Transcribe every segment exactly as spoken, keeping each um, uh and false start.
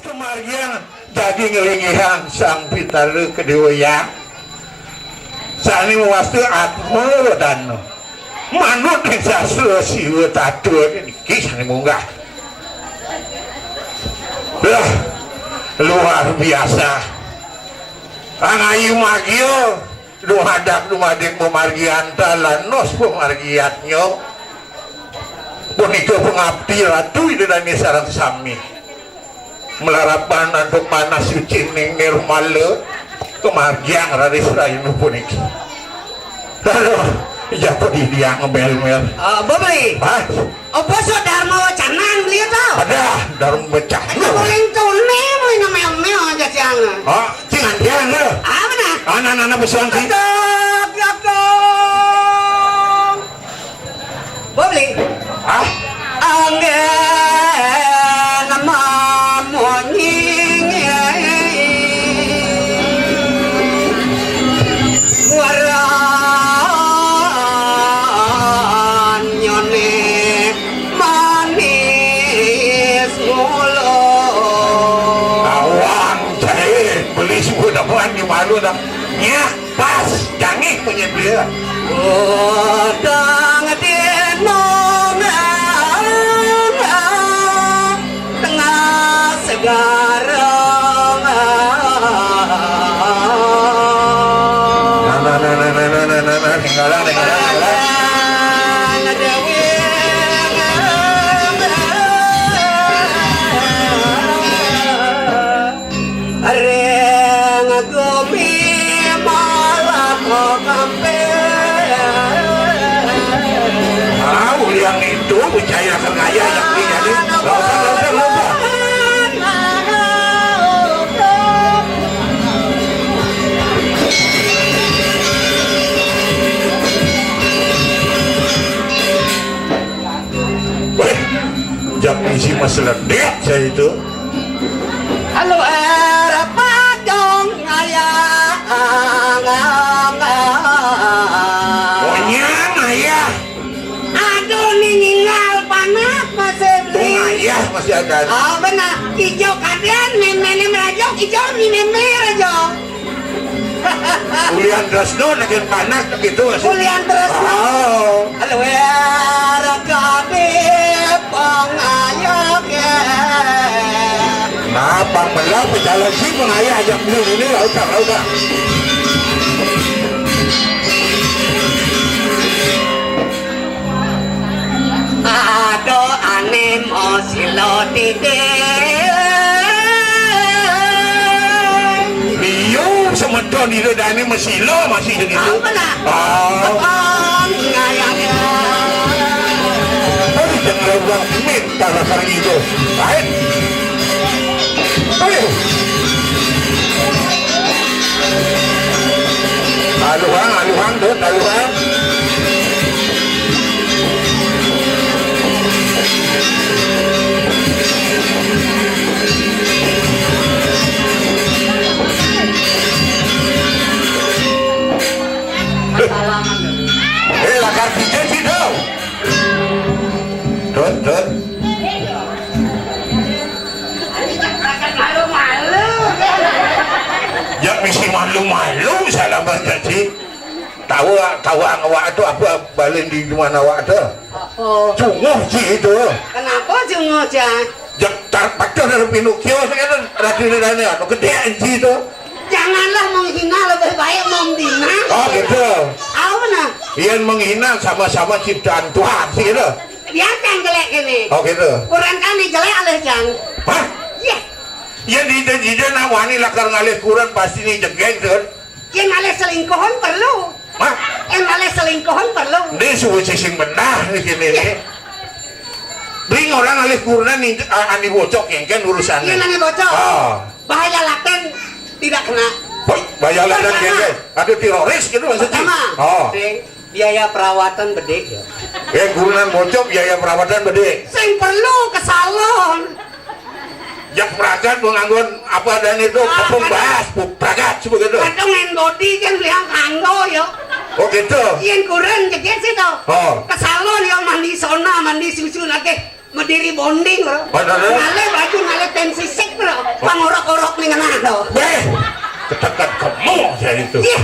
Pamargian jagi nglinggihang Sang Pitara Kadéwa Hyang. Sané mawasta Atma Wedana. Manut ring sastra Siwa Tattwa niki sané munggah. Lah, luar biasa. Angayu magia. Dumadak dumadik pamargian talanos pamargiatnya. Punika pangabdi Ratu Ida Dané sareng sami. Malarapan antuk manah sucining nirmala, kamargiang raris rahina puniki. Aduh, ija padidiang ngemel-mel. Ah, Beli. Hah? Apa sok Dharma Wacana beli to? Ada Dharma Wacana. Ada paling tune mau ngemel-mel aja siang. Ah, Cing antian lho. Apa nah? Anak-anak pesuang sih. Cakep, cakep. Boleh. Hah? Anggen mamunyi. Suaran nyone manis mulu. Awang jahe beli subuh dapuan di malu dah. Nyah, pas, jangih punya dia. Udang di nongeng tengah segara. Nah, nah, nah, nah, nah, nah, nah, nah, nah, tinggalan, tinggalan, tinggalan. Ring gumi malah kampir. Ah, ulian itu percaya ke gaya yang dijadi. Nggak usah, nggak usah, nggak usah. Weh, jak isi mas ledek saya itu. Halo, eh, rapat dong, ngayah. Onyang, ayah. Aduh, ningal panas masih beli. Ayah masih ada. Oh, benar. Hijau kadian, meme merajuk, hijau, meme merajuk. Ulian tresna nagih panak gitu masih. Ulian tresna. Oh. Luar kabeh pangayake. Nah, pang belah pejalan si pangayah ajak dulu ini, udah, udah. Aduh, ane masila titik. Liu semeton ira dane masila masih begitu. Apa nak? Ah. Apa ngayahnya? Tapi jangan orang minta rasanya itu. Baik. Ayo. Aluhang, aluhang, Dut, aluhang. Eh, lakar pijet sih, Dut. Dut, Dut. Malu-malu. Ya mesti malu-malu salah baca sih. Tahu, tahu awak tu apa balen di mana awak tu? Oh. Cunguh sih itu. Kenapa cunguh, Cang? Jak tar pacah dari Pinocchio saya kan rati rani anu gede sih itu. Janganlah menghina, lebih baik membina. Oh gitu. Apa nah? Yang menghina sama-sama ciptaan Tuhan sih gitu. Biarkan jelek ini. Oh gitu. Kurang kami jelek alih, Cang. Hah? Iya. Ya di ida nak wani lakar ngalih kuren pasti ni jegeg tuh. Yang ngalih selingkuhan perlu. Hah? Yang ngalih selingkuhan perlu. Ini suwe sing benar nih kini nih. Bring orang ngalih kurenan nih, ah, ani bocok yang kan urusannya. Iya, ani bocok. Ah. Bahaya laten tidak kena. Wah, bahaya laten kena. Ada teroris gitu maksudnya. Pertama, oh. Ding, biaya perawatan bedik ya. Eh, kurenan bocok biaya perawatan bedik. Sing perlu ke salon. Jak pragat menganggon apa dan itu ah, tepung kan bahas, pragat sebegitu. Kadang main body kan beliang kanggo ya. Oh gitu. Yen kuren jegit sih to. Oh. Ke salon ya mandi sona, mandi susu lagi. Mediri bonding, bro. Bener, ya? Ngalih baju, ngalih tensi sik, bro. Pangorok-orok ning ngenah to. Béh, ketekan kamu saya itu. Ih,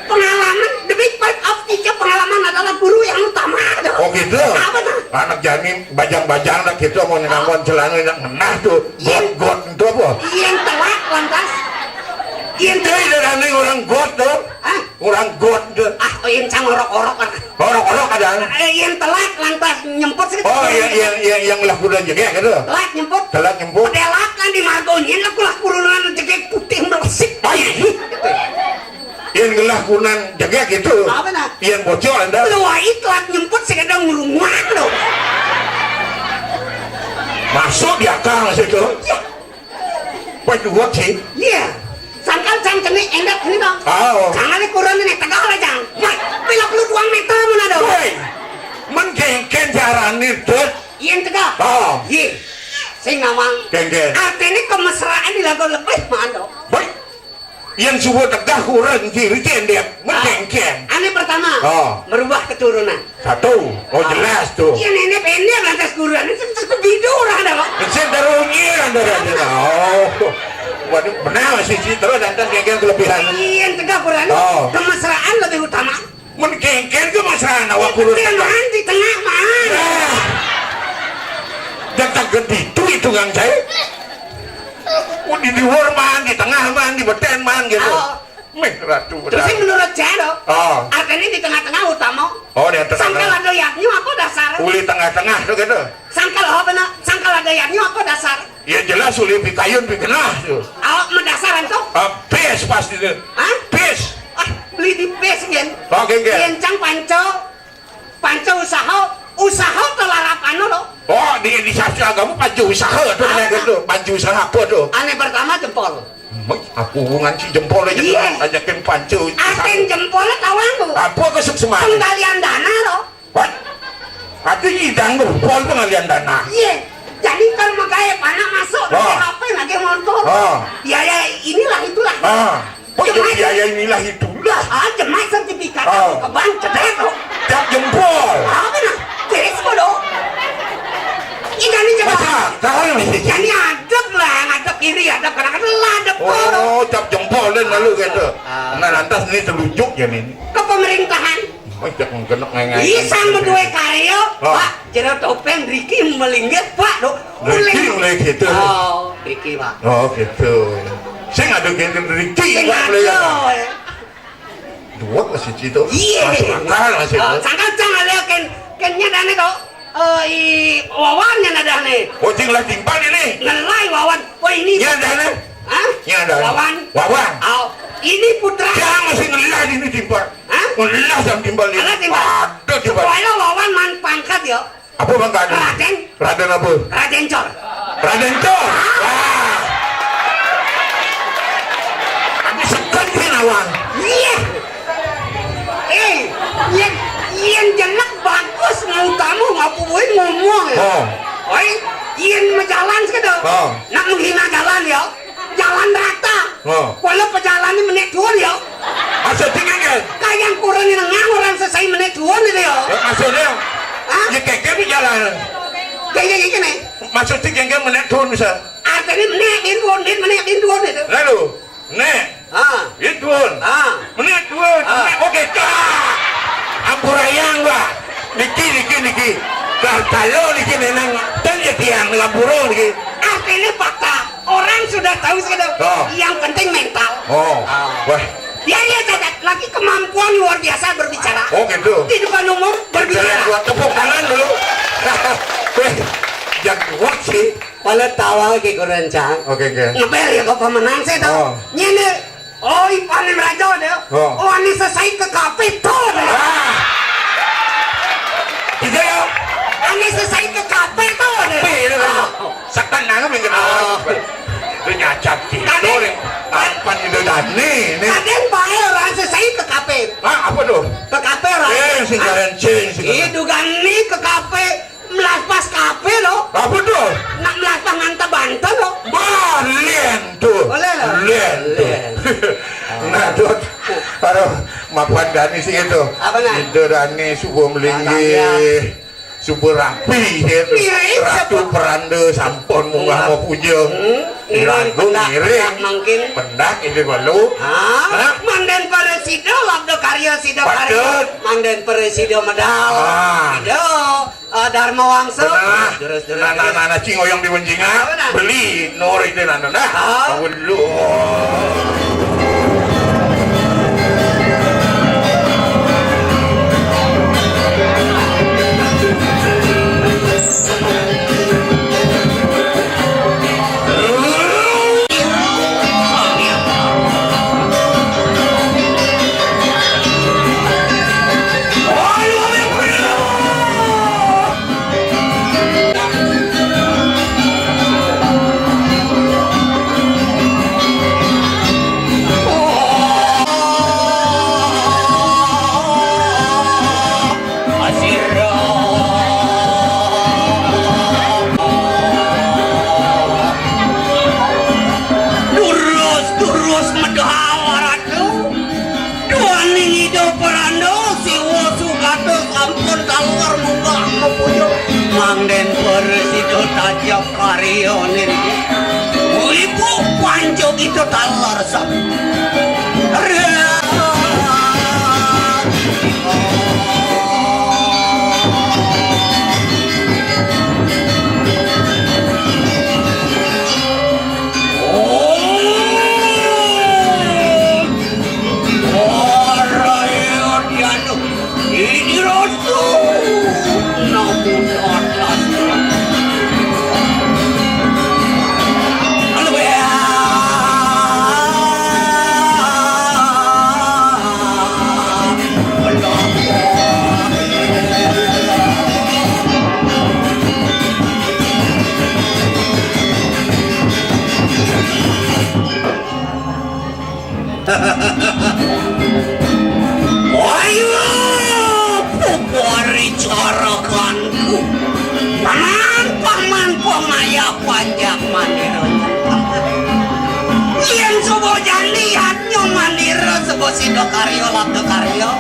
pengalaman, the big part of teacher, pengalaman adalah guru yang utama to. Oh gitu. Apa to? Anak jani bajang-bajang nak gitu mau nganggon celana nak ngenah tuh. Iya. Got-got itu apa? Iya, telat lantas. Iya, telat. Jadi orang got tuh. Hah? Orang got tuh. Ah, oh, yang cang orok-orok kan. Orok-orok ada. Eh, yang telat lantas nyemput sih. Oh iya, iya, iya, yang lah kuda jegek gitu. Telat nyemput. Telat nyemput. Pedelak kan di margonyin lah kulah kurunan jegek putih melesik. Oh iya. Yang gelah kunan jegek gitu. Apa nah? Yang bocor anda. Lu wai telat nyemput sih kadang ngurungan lo. Masuk di akal situ. Ya. Wah, dua sih. Iya. Sangkal cang cenah éndét ini dong. Oh. Cang ini kurang ini tegal aja. Wah, pila puluh dua meter mana dong? Woi, men kéngkén carane, Dut. Iya tegal. Oh. Iya. Sing ngawang. Kéngkén. Artinya kemesraan di lagu lebih mana dong? Woi, yang subuh tegah kurang kiri cendek, men kéngkén. Ane pertama, oh, merubah keturunan. Satu. Oh, jelas tuh. Iya, nenek pendek lantas kurang. Itu, itu bidu orang dah, Pak. Kecil terus iya, anda dah. Oh. Waduh, benar sih, sih. Terus lantas kayak kelebihan. Iya, tegak kurang. Oh. Kemesraan lebih utama. Men kéngkén kemesraan awak kurus. Iya, man, di tengah, man. Nah. Dan tak gede itu hitungan saya. Oh, di luar man, di tengah man, di beten man gitu. Oh. Meh, Ratu. Terus menurut saya loh, oh, artinya di tengah-tengah utama. Oh, di tengah-tengah. Sangkal ada yaknya apa dasar? Uli tengah-tengah tuh gitu. Sangkal apa nak? Sangkal ada yaknya apa dasar? Ya jelas uli pikayun pikenah tuh. Awak medasaran tuh? Ah, pis pasti tuh. Hah? Pis. Ah, beli di pis, Gen. Oke, Gen. Yen cang panco, panco usaha, usaha telarap anu loh. Oh, di, di sastra agama panco usaha tuh, oh, gitu. Panco usaha apa tuh? Ane pertama jempol. Mik, aku hubungan si jempol aja. Iya. Ajakin pancu. Aten jempolnya tahu aku. Apa kesukseman? Penggalian dana loh. What? Aku idang jempol penggalian dana. Iya. Jadi kalau mau gaya panak masuk, oh, pakai H P, pakai motor. Oh. Biaya inilah itulah. Ah. Oh, iya, biaya inilah itulah. Ah, jemas sertifikat, oh, ke bank, cedek loh. Cap jempol. Apa nah? Beres kok dong. Ini jadi jelas. Macam, tahu nih. Jadi adep lah, ngadep kiri, adep kanan, kan lah adep. Oh, cap jempol dan lalu gitu. Ah. Nah, lantas ini telunjuk ya nih. Ke pemerintahan. Oh, jangan genok ngai-ngai. Isang berdua karya, oh, Pak, jero topeng, Ricky melinggit, Pak, do. Ricky mulai gitu. Oh, Ricky, Pak. Oh, gitu. Saya nggak ada gini Ricky, Pak, mulai. Dua masih situ. Iya. Masuk akal masih. Oh, sangkan cang ada ken, kennya dane to. Eh, i Wawan nya nadahne. Oh, cing lah timpal ini. Ngelai Wawan. Wah, ini. Nya dahne. Hah? Nya dahne. Wawan. Wawan. Au. Ini putra. Cang masih ngelah ini timpal. Hah? Ngelah jam timpal ini. Ngelah timpal. Ada timpal. Supaya Wawan man pangkat ya. Apa Bang Kadi? Raden. Raden apa? Raden Cor. Raden Cor. Wah. Aku sekat ke lawan. Iya. Eh, yen, yen jenek bagus mau tamu ngapuin ngomong ya. Oh. Oi, yen mejalan sekedar. Oh. Nak menghina jalan ya. Jalan rata. Oh. Walau pejalan ini menit dua ya. Maksudnya kan? Kayak kurang nengah orang selesai menit dua gitu ya. Eh, maksudnya? Hah? Ya kayak gitu jalan. Kayak gini. Maksudnya kayak menit dua bisa. Artinya menit dua, menit dua gitu. Lalu, nek. Ah. Itu. Ah. Menit dua. Ah. Menit. Oke, cak. Ampura yang, Pak. Niki, niki, niki. Kalau niki nenang, dan ya tiang, ampura niki. Artinya fakta. Orang sudah tahu sudah. Oh. Yang penting mental. Oh. Ah. Wah. Ya, ya, catat. Lagi kemampuan luar biasa berbicara. Oh, gitu. Di depan umum berbicara. Tepuk tangan dulu. Weh, jangan kuat sih. Pala tawa ke kurang cang. Oke, oke. Ngebel ya kok pemenang sih tuh. Oh. Nyene. Oh, i panen raja deh. Oh. Oh, ini selesai ke kafe tuh deh. Ah. Gitu ya. Ini selesai ke kafe tuh deh. Kafe itu kan. Sekan nangem yang kenal. Oh. Itu nyacat gitu. Kaden. Apa itu Dani ini? Kaden bae orang selesai ke kafe. Ah, apa tuh? Ke kafe orang. Eh, sing kalian cing, sing kalian. Itu kan nih ke kafe. Melas pas kafe lo. Apa tuh? Nak melas pas nganta banten lo. Bah, lien tuh. Boleh lah. Lien tuh. Lien. Nah, tuh. Aduh, mapan Dani sih itu. Apa, Nak? Itu Dani subuh melinggi. Alhamdulillah. Suba rapi, ya. Ngiring Ratu Peranda sampun munggah mapuja. Hmm, ngiring Iraga pendak, ngiring. Pendak mangkin. Pendak ini balu. Hah? Hah? Mangden Presida labda karya sida karya. Patut. Mangden Presida medal. Ah. Sida, eh, Dharma Wangsa. Benar. Terus, terus, nah, nah, terus. Nah, nah, cing oyong di wenjingan. Benar. Beli. Nur itu nanda nah. Ah. Tahu dulu. Durus, durus medal, Ratu. Duaning Ida Peranda, Siwa Sugata sampun taler munggah mapuja. Mangden Presida tajap karya niriki. Ibu panca kita taler sam. Ini Ratu. Namun atas. Halo, ya. Ayo, pupuri carakanku. Paman, paman, pangayah panjak manira. Yen suba jani yadnya manira seba sida karya labda karya.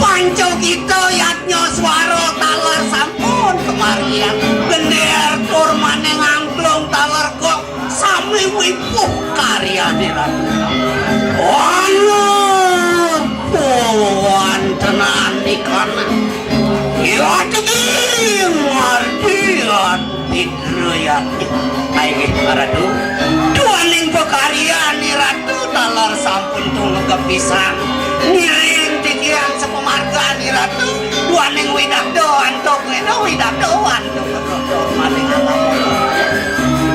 Panca gita yadnya swara taler sampun kamargiang. Gender tur maning angklung taler kok. Sami wibuh karyane Ratu. Ana pawantenan ikana. Yati ngarti ati drayati. Inggih, Ratu. Duaning pakaryan Ratu taler sampun tumegep pisan. Ngiring titiang sepamargan Ratu. Duaning widakda antuk weda widakda antuk.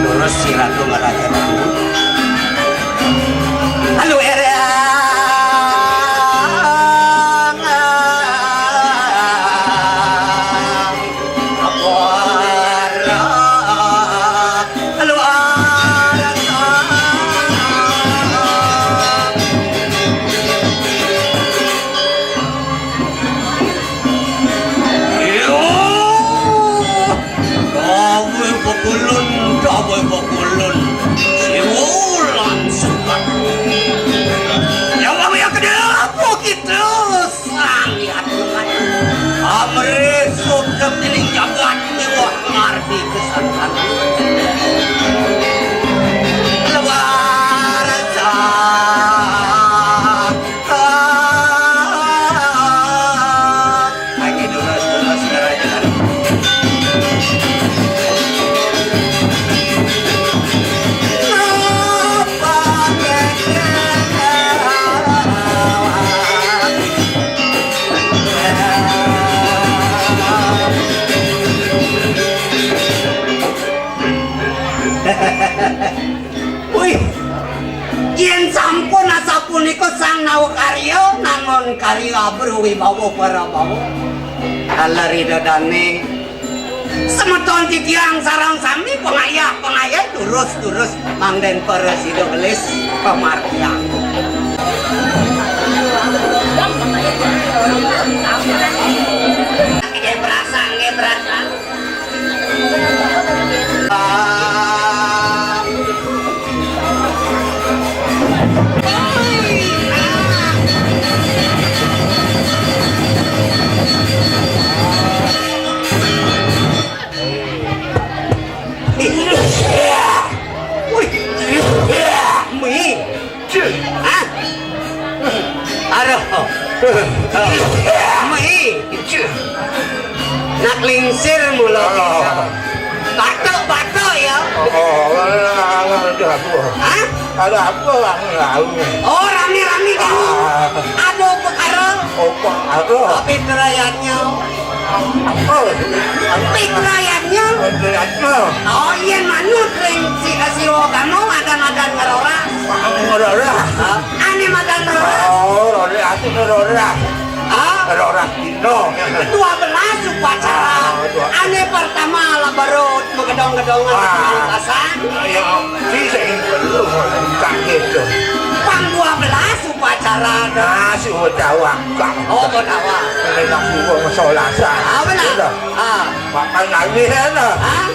Terus si Ratu ngeraja. Halo, Erang. Apa arah? Halo, arah. Yo. Dawuh pekulun, dawuh pekulun. Siwulan sukan. Nyawang ya kedel apa kita? Sang ya Tuhan. Amri sukem dening jagat miwah ngardi kesantanan. Lebar sang. Wih, yen sampun asapunika sang nawa karya, nangun karya abruh wibawa para bawa. Taler Ida Dane, semeton titiang sareng sami pangayah-pangayah durus-durus mangden para sida gelis pamargiang. Nggih, berasa, nggih, berasa. Hah? Aduh. Mei. Nak lingsir mula. Batuk-batuk ya. Oh, ada apa? Hah? Ada apa, Bang? Oh, rami-rami kamu. Ah. Ada perkara. Oh, perkara. Tapi perayanya. Apa? Pitrayatnya. Pitrayatnya. Oh, iya, manut ring si Kasiwa kamu madan-madan ngeroras. Ngeroras. Hah? Ane madan roras. Oh, roras, aku ngeroras. Hah? Roras dino. Dua belas upacara. Ah, dua. Ane pertama lah baru megedong-gedongan. Ah. Pasang. Ya, si sing perlu buka gitu. Pang dua belas upacara. Nah, si Udawa. Oh, Udawa. Ini nak suruh ngesolasan. Ah, benar. Udah. Ah. Makan lagi ya, nah. Hah?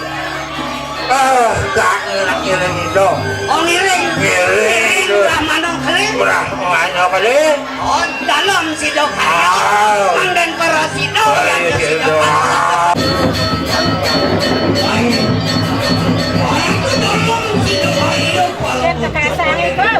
Eh, gak ngiring-ngiring itu. Oh, ngiring. Ngiring. Ngiring, udah manok keliling. Udah manok keliling. Oh, dalam sido kaya. Ah. Mangdan para sido, oh, iya, ya, sido sido kaya. Itu dalam sido kaya. Kekasih itu.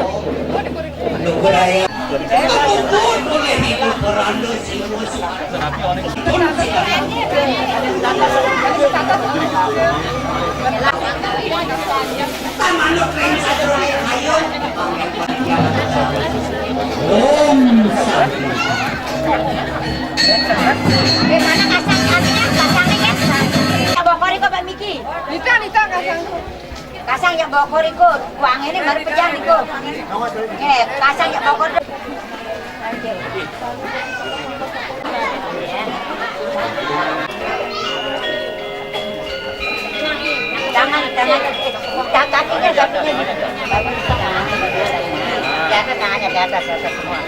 Bagaimana kasang kami ya? Kasangnya ya? Bokor itu, Pak Miki. Nita, Nita, kasang. Kasang ya bokor iku, uang ini baru pecah iku. Eh, kasang ya bokor. Jangan, jangan, eh, kakinya, kakinya. Di atas, tangannya di atas, di atas semua.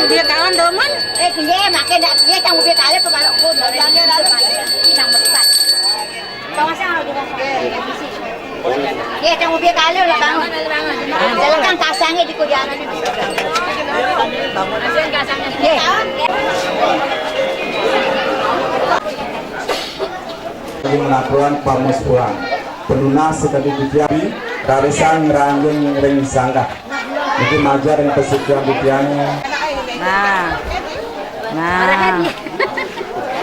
Dia kawan doman. Eh, dia makan dah, dia tanggung dia kali apa kalau pun. Yang besar. Kawasan lagi. Dia tanggung dia kali lah bangun. Jalan kan kasangnya di kudian. Dia. Lagi menapuan pamus pulang. Penunas sekali dipiabi, rarisan ngranjing ring sanggah. Niki majar ring pesucian titiang. Nah. Nah.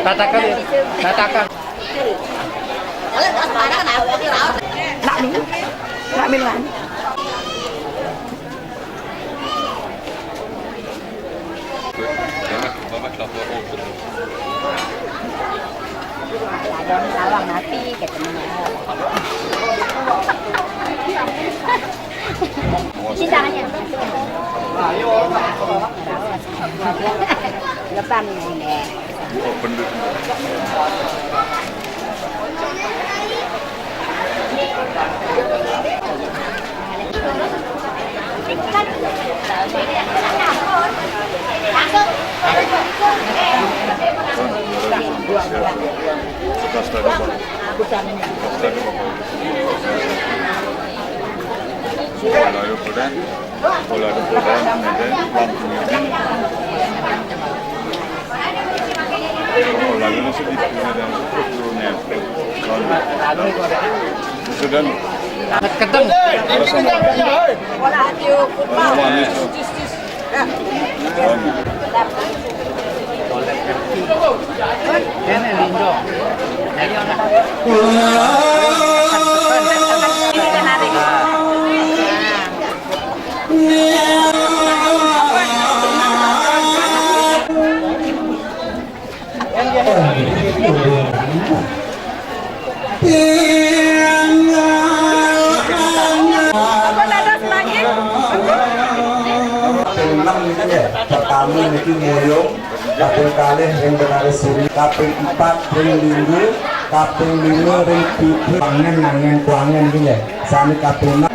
Tatakan, tatakan. Nak minum. Nak minum. Ada orang salah mati, katanya. Sisanya. Lepas ni, eh. Ketemu. Kaping enam niki nggih. Pertama niki Muyung, kaping kalih ring Betari Suri, kaping empat ring Linggu, kaping lima ring Putri. Kuangen, angen, kuangen niki nggih. Sami kaping enam.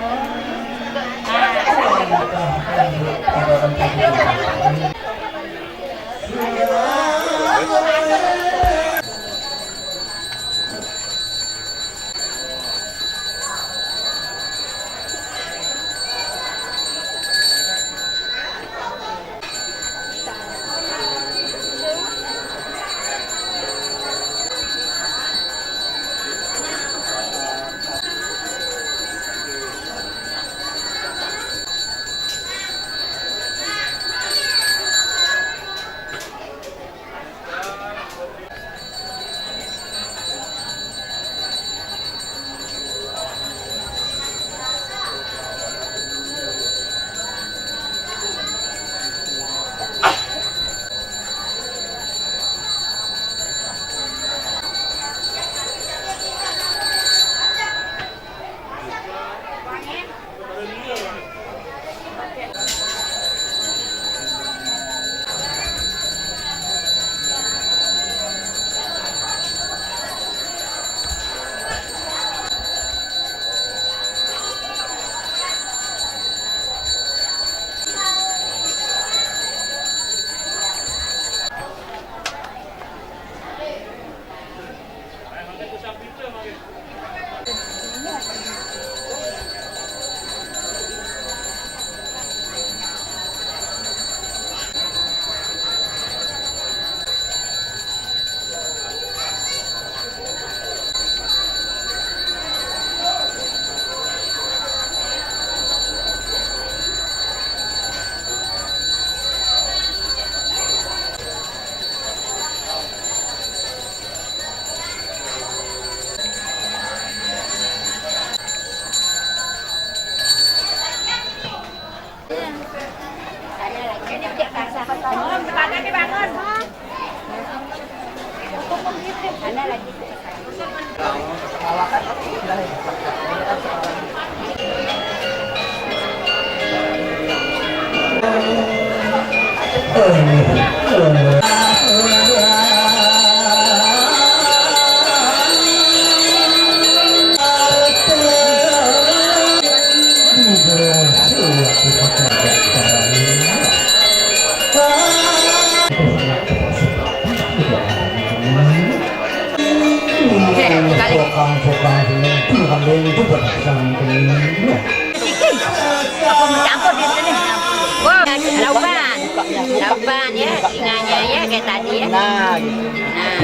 Gampang ya, ingatnya ya kayak tadi ya. Nah, gitu. Nah.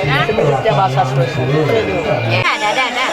Nah. Itu dia bahasa Sulawesi. Ya, ada, ada, ada.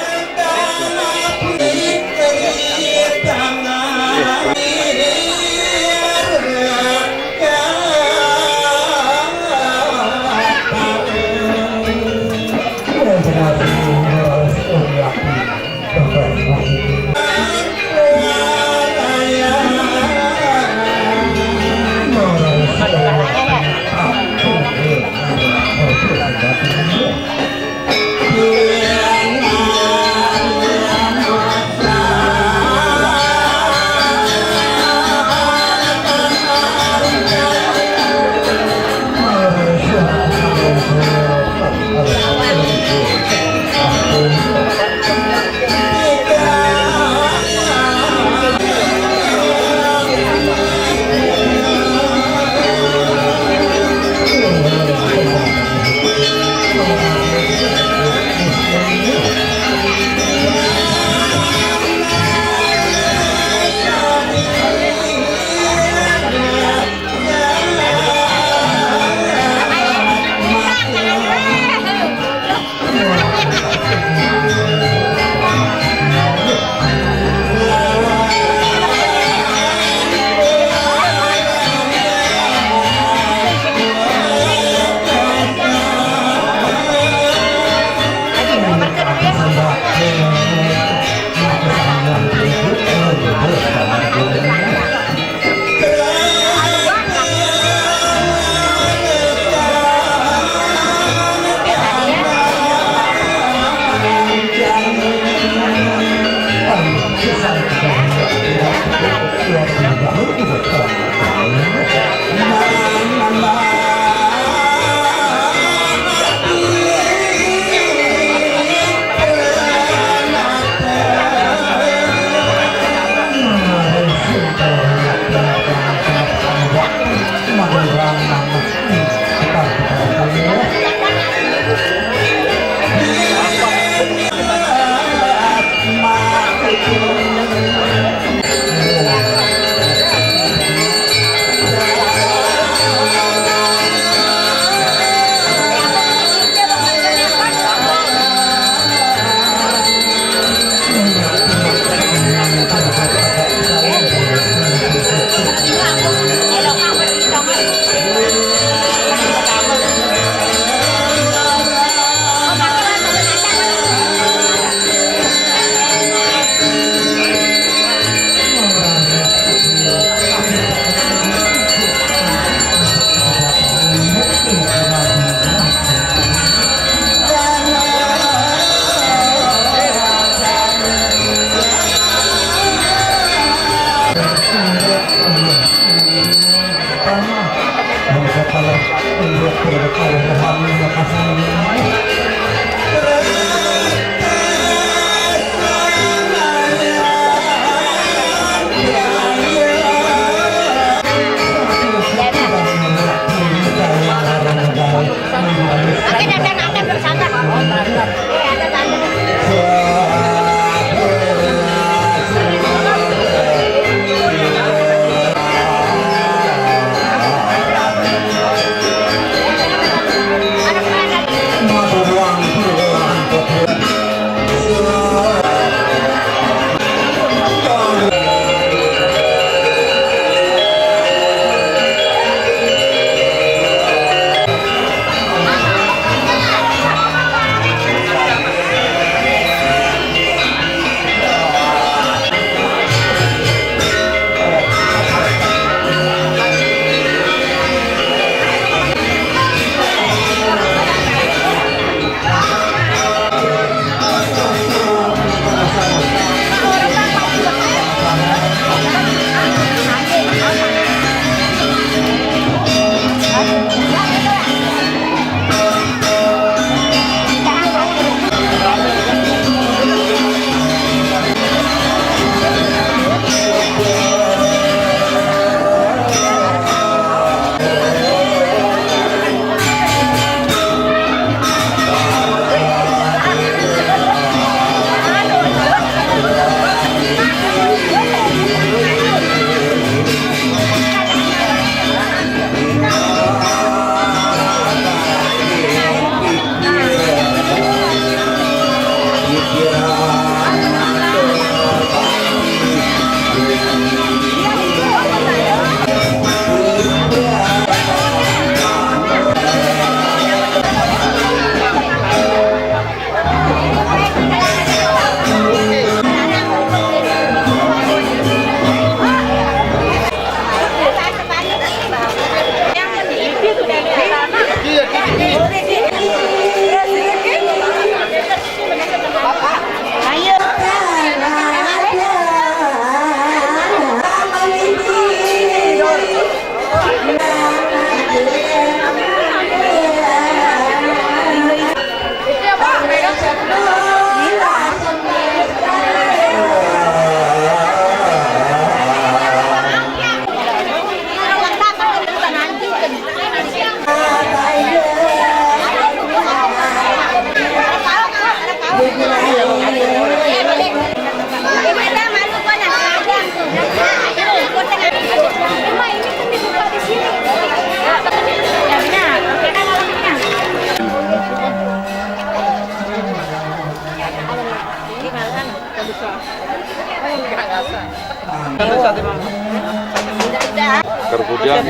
Terpujang.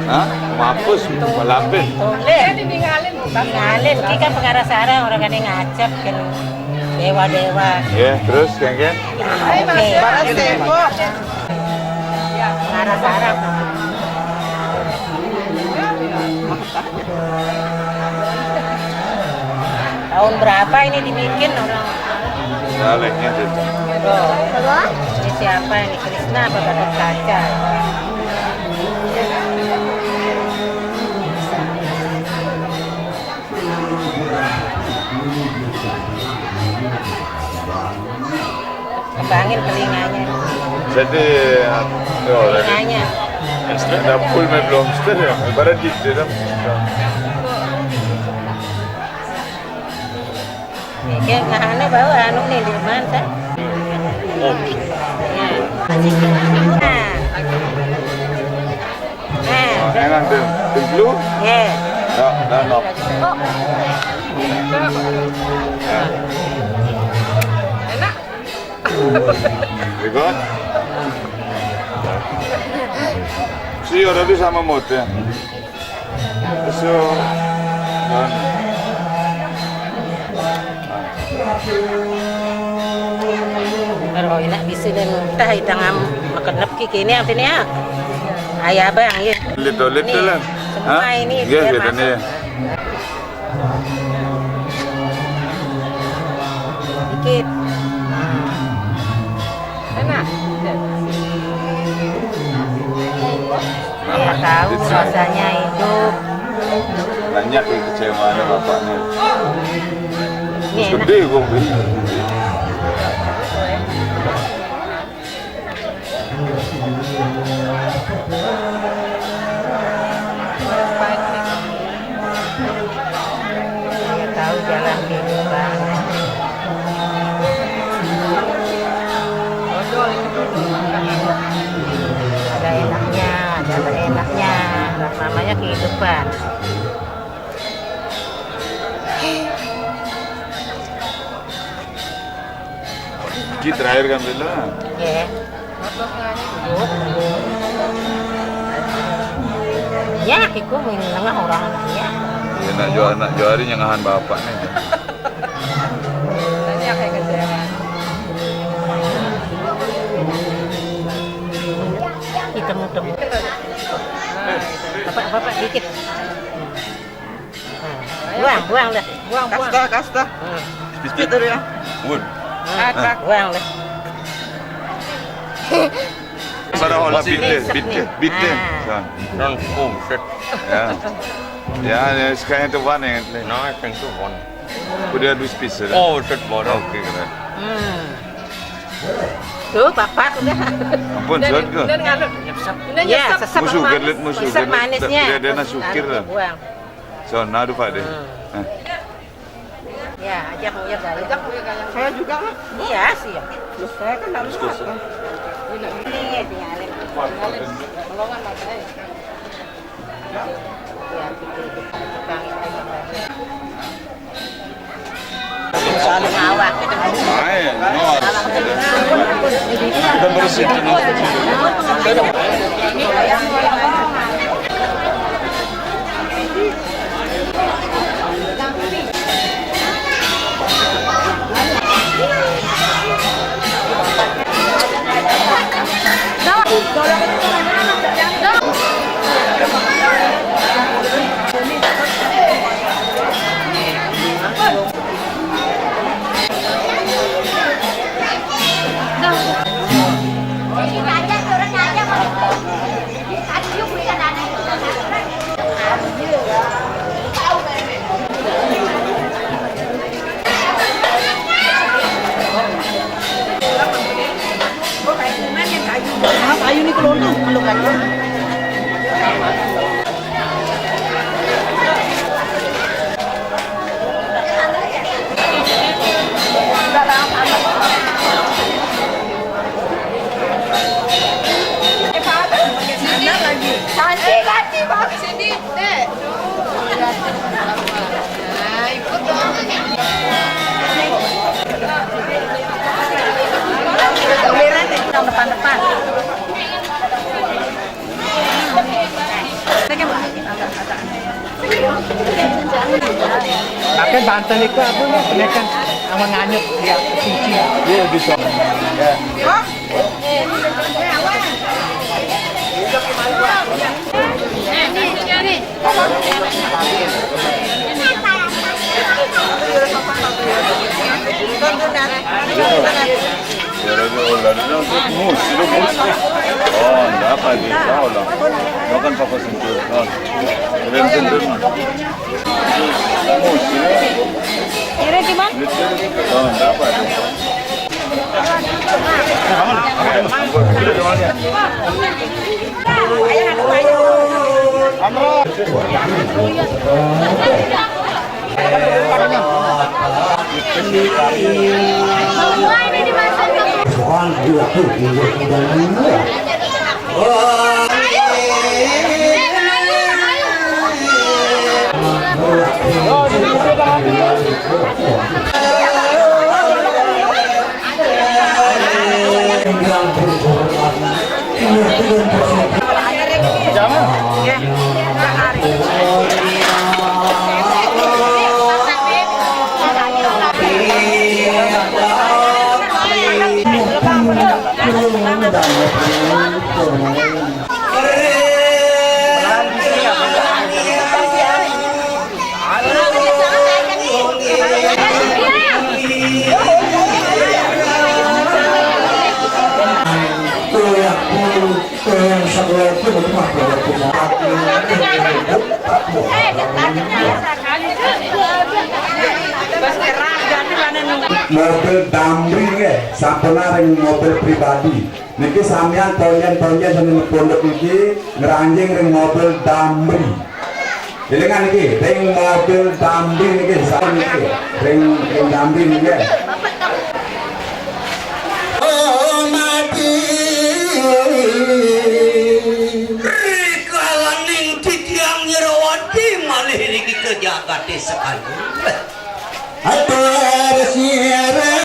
Hah? Mampus, malapin. Boleh. Tinggalin, kita pengarah sarang, orang ada ngajak kan. Dewa-dewa. Ya, terus, kan, kan? Oke. Barang sibuk. Pengarah sarang. Tahun berapa ini dibikin orang? Ya, like-nya tuh. Oh. Ini siapa ini? Krisna apa Gatot Kaca? Kembangin telinganya. Jadi, yo, telinganya. Ada full main belum setel ya, ibarat di dalam. Kayak ngahane bawa anu nih di mana? Oh. Ya. Nah. Nah. Enak tuh. Dulu? Ya. Ya, dan no. Oh. Ya. Enak. Ikut. Sih, udah bisa sama mood ya. So, kan. Kalau enak bisa dan entah itang am makan nepki kini apa nih ya? Ayah bang ya. Little, little lah. Semua ini biar masuk. Dikit. Enak. Iya, tahu rasanya hidup. Banyak yang kecewa sama bapaknya. Ini enak. Gede kok ini. Tahu jalan kehidupan. Ada enaknya, ada enaknya. Namanya kehidupan. Ki terakhir kan Bella? Ya. Ya, kiko main nengah orang ya. Ya, nak jual, nak jual hari nyengahan bapak ni. Tanya kayak kecewa. Kita muter. Bapak, bapak dikit. Buang, buang dah. Buang, buang. Kasta, kasta. Hmm. Speed, speed. Speed dulu ya. Good. Hmm. Buang dah. Pada hola bitte, bitte, bitte. Ah. Dann, oh, shit. Ja. Ja, det skal jeg hente vann egentlig. Nei, jeg tenkte vann. Fordi du spiser det. Oh, shit, bare. Ok, greit. Hmm. Tuh, bapak udah. Ampun, suat ke? Udah ngaduk. Udah nyesep. Ya, sesep. Mau sugar, lihat, mau sugar, lihat. Manisnya. Dia, dia nak sukir lah. Buang. So, now do Pak deh. Hmm. Eh. Ya, ajak Uya gaya. Ajak Uya gaya. Saya juga, Mak. Iya, sih ya. Loh, saya kan harus makan. Ini, tinggalin. Tinggalin. Melongan, Mak, eh. Ya, gitu, gitu. Tukang itu, Mak. Saling awak, gitu. Ay, no. Kita bersih, no. Ah, kayu ni kelonong, kalau kayu. Sana lagi. Cantik hati, Bang. Sini, Dek. Tuh, lihat. Nah, ikut dong. Bantal iku apa nih? Kenaikan sama nganyut dia suci. Iya, bisa. Ya. Mus, itu mus. Oh, enggak apa, di bawah lah. Lo kan fokus sentuh. Oh, keren sentuh. Mus, ini. Kira gimana? Oh, enggak apa. Mobil Damri nggih, sampun ring mobil pribadi. Niki sampeyan tonjen-tonjen sami pondok niki ngranjing ring mobil Damri. Elingan niki, ring mobil Damri niki, sami niki, ring, ring Damri niki. Oh, mati. Rikalaning titiang nyerowati malih niki ka jagate sekalian. Atur siaran.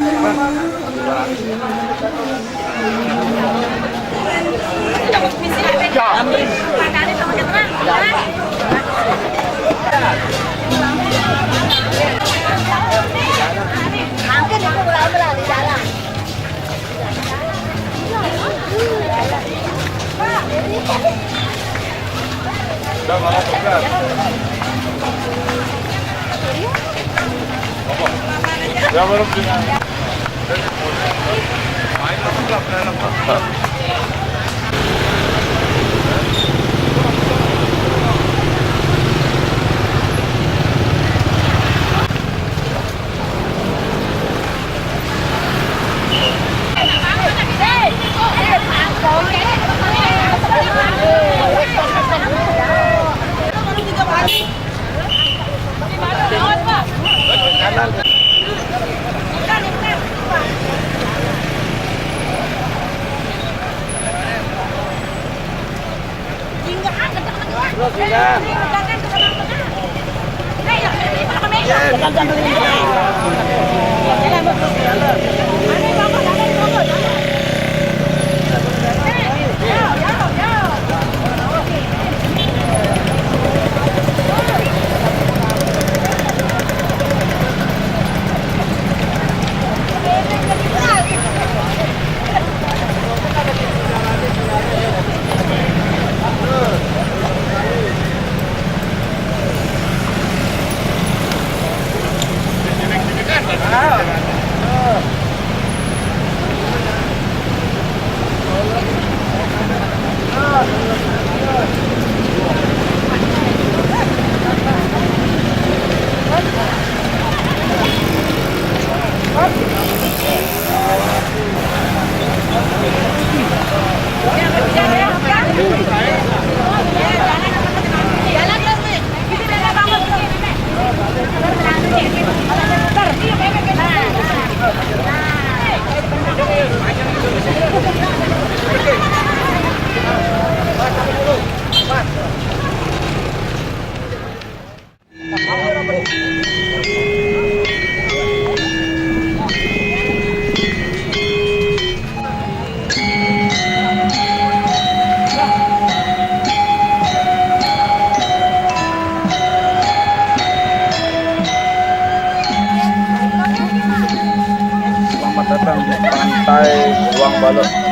Pantai Luang Balok.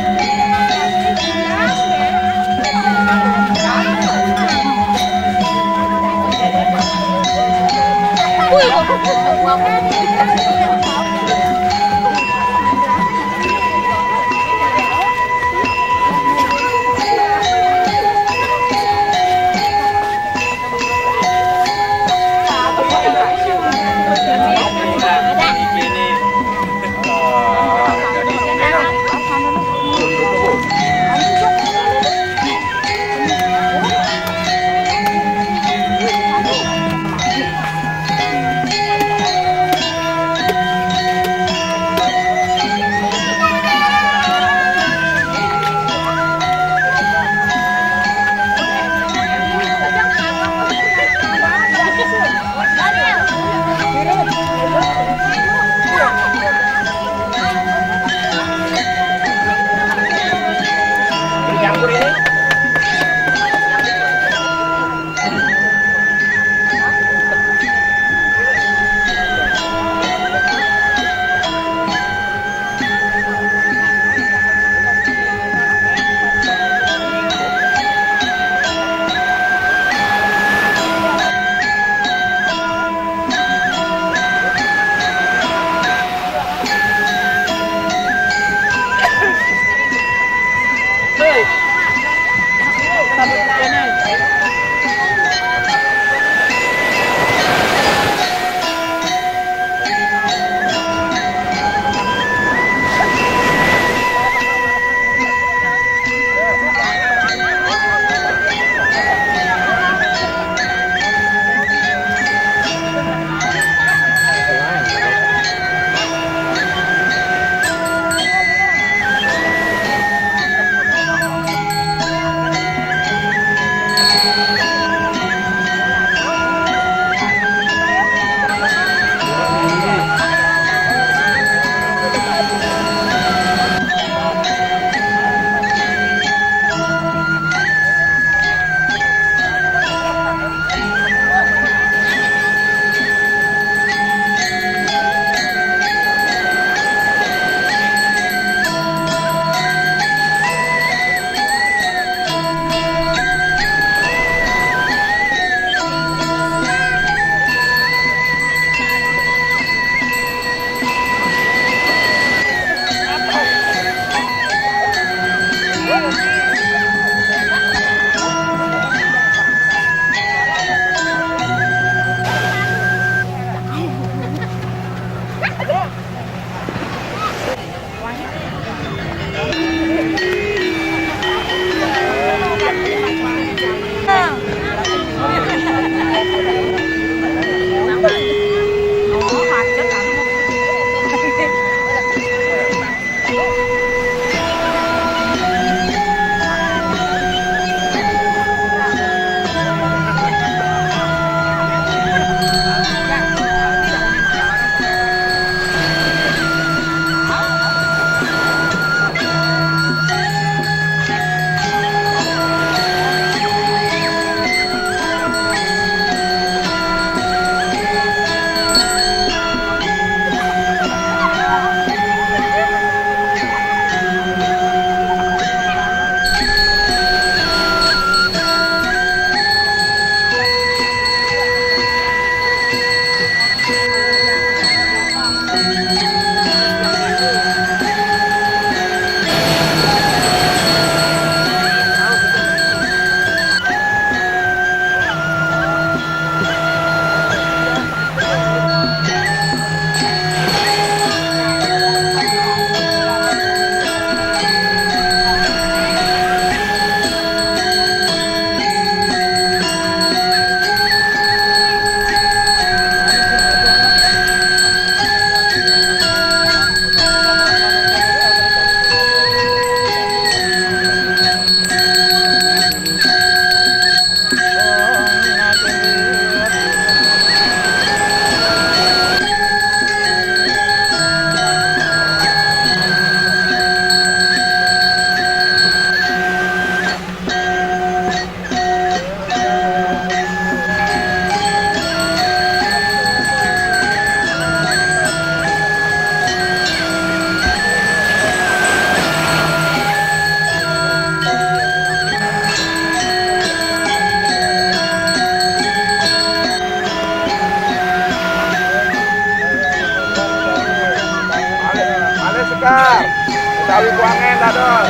Utawi kuangen dados.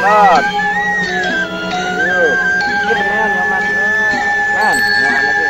Mat. Yuk. Iya, beneran, Mat. Man, nyaman lagi.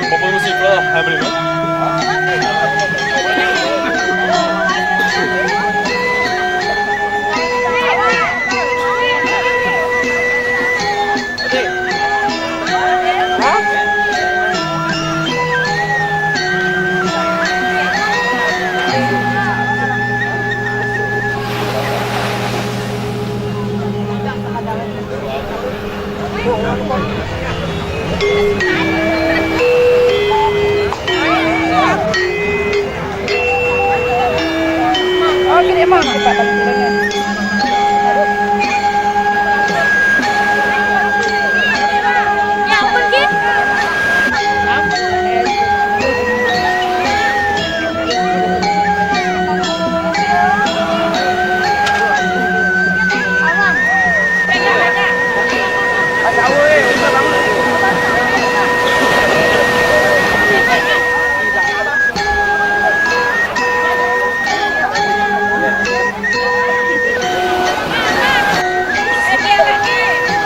Apa mesti pula? Apa ni?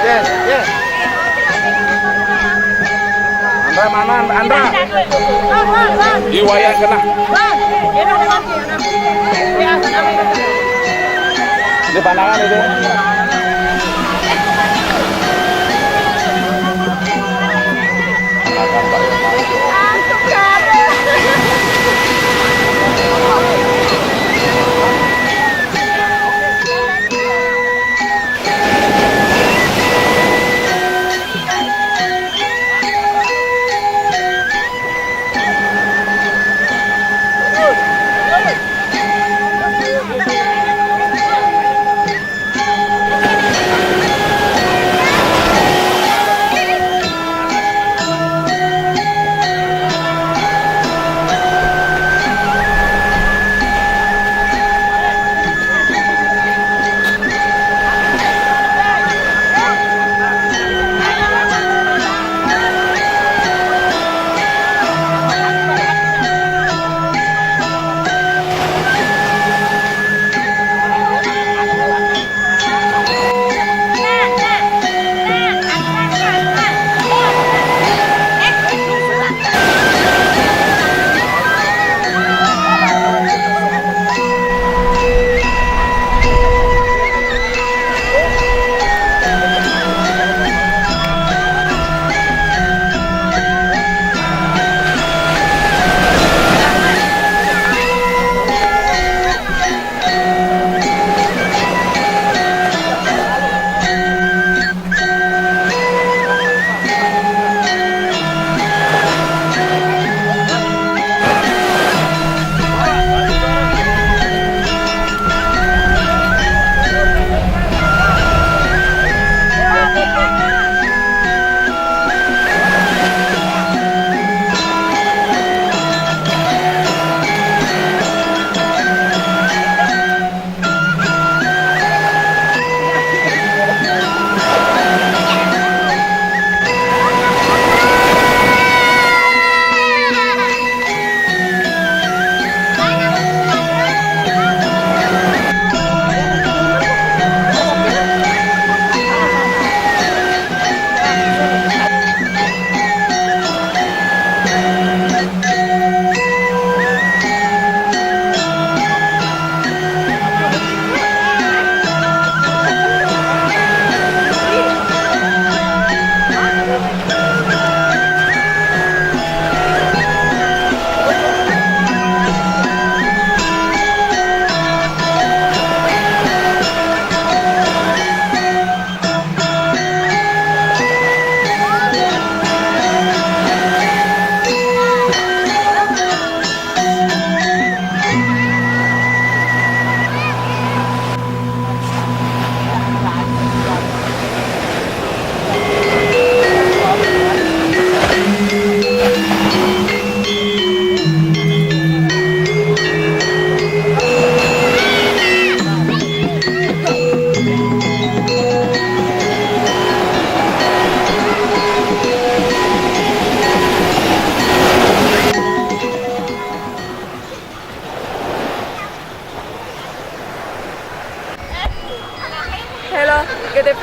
Yes, yes. Andra mana, Andra? Di wayang kena. Di pandangan itu. Pandangan, Pak.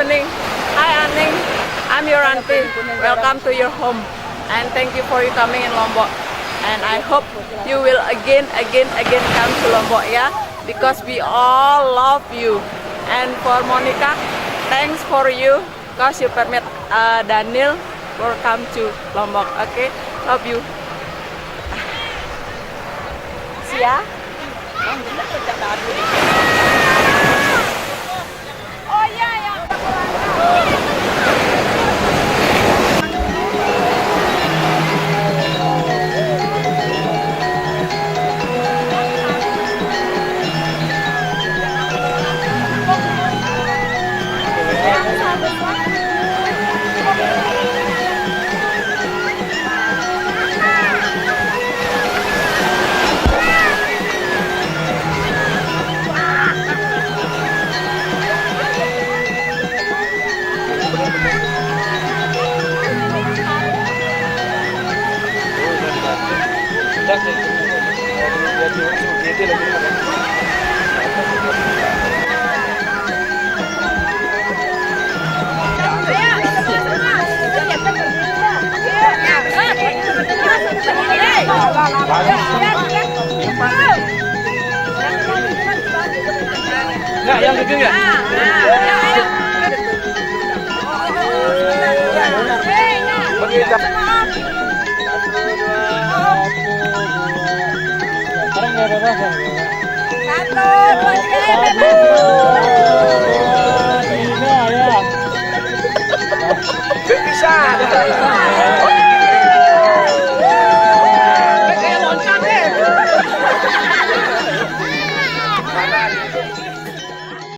Aning. Hi, Aning. I'm your auntie. Welcome to your home. And thank you for you coming in Lombok. And I hope you will again, again, again come to Lombok, ya. Because we all love you. And for Monica, thanks for you. Because you permit uh, Daniel for come to Lombok. Okay, love you. See ya. Enggak, yang gede enggak? Sekarang nggak ada rasa. Satu, dua, tiga, ya. Satu, dua, tiga, ya. Bisa.